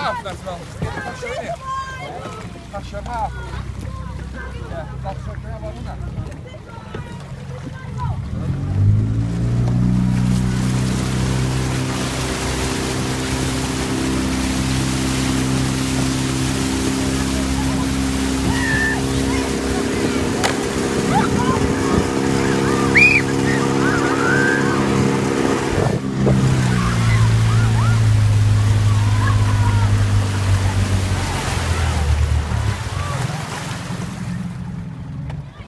rhaff na, ti'n meddwl? Ti'n gallu pasio fyny? Pasio'r rhaff. Ie, lot o'r grafod hwnna.